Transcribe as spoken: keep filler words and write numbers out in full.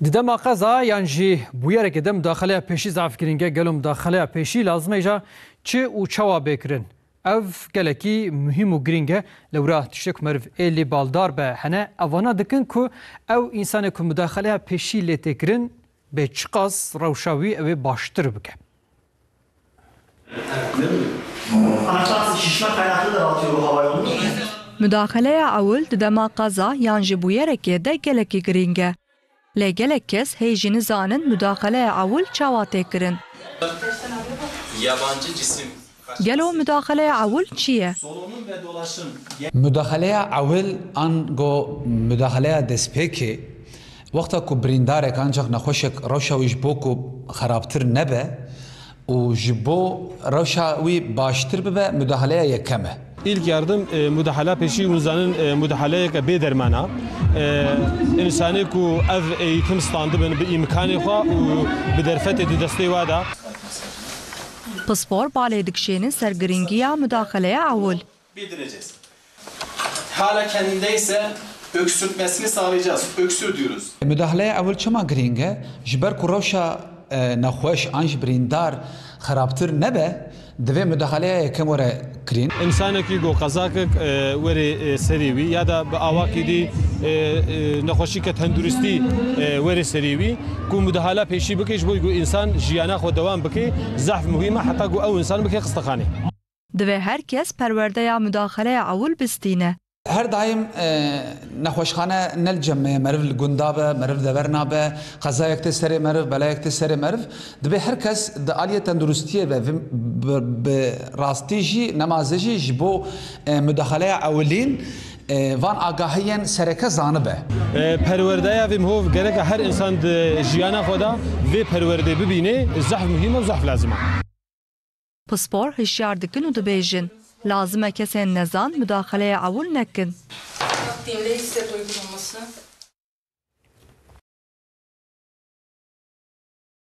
Di dema qeza yan jî bûyerekê de mudaxeleya pêşî zaf girîng e. Gelo mudaxeleya pêşî lazim e îja çi û çawa bê kirin? Ev gelekî muhîm û girîng e. Lewra tiştê ku meriv êlî baldar be hene, evana dikin ku ew însanê ku mudaxeleya pêşî lê tê kirin bê çiqas rewşa wî ew ê baştir bike. Ancak şişme kaynaklı da atıyor bu hava yolunu. Mudaxeleya ewil di dema qeza yan jî bûyerekê de gelekî girîng e. Lê gelek kes hê jî nizanin mudaxeleya ewil çawa tê kirin. Yabancı cisim Gelo mudaxeleya ewil çi ye? Solunum ve dolaşım Mudaxeleya ewil ango mudaxeleya destpêkê, wexta ku birîndarek ancak nexweşek rewşa wî ji bo ku xerabtir nebe û ji bo rewşa wî baştir bibe, mudaxeleya yekem e. İlk yardım e, müdahale peşi, hûn zanin e, müdahaleyeke bê dermana. E, insanê ku ev eğitim standibin bi îmkanê xwe û bi derfetê di destê wa de. Pispor balê dikişêne ser girîngiya mudaxeleya ewil. bildireceğiz. Hala kendindeyse öksürtmesini sağlayacağız. Öksür diyoruz. Mudaxeleya ewil çima girîng e? Ji ber ku rewşa e, nexweş an jî birîndar xerabtir nebe, divê mudaxeleya yekem were kirîn. Însanekî ku qezakek e, werê e, serê wî ya da bi awakî dî e, e, nexweşîke tenduristî e, werê serê wî ku müdahale peşî bike ji bo ku însan jiyana xwe dewam bike, zehf muhîm e heta ku ew însan bike xistexanê. Divê her kes perwerdeya mudaxeleya ewil bistîne. Her daim e, nexweşxane ne li cem me ye, meriv li gunda be, meriv dever nabe, qezayek tê serê meriv, belayek tê serê meriv. Divê her kes di aliyê tenduristiyê be, bi, bi rastî jî, nemazê jî ji bo e, mudaxeleya ewilîn e, van agahiyên sereke zanibe. E, perwerdeya vê mihov gereke her însan di jiyana xwe de vê perwerdê bibîne, zehf muhîm e û zehf lazim e. Pispor hişyar dikin û dibêjin, lazim e kesên nezan mudaxeleya ewil nekin. Dinle hisset uygulaması.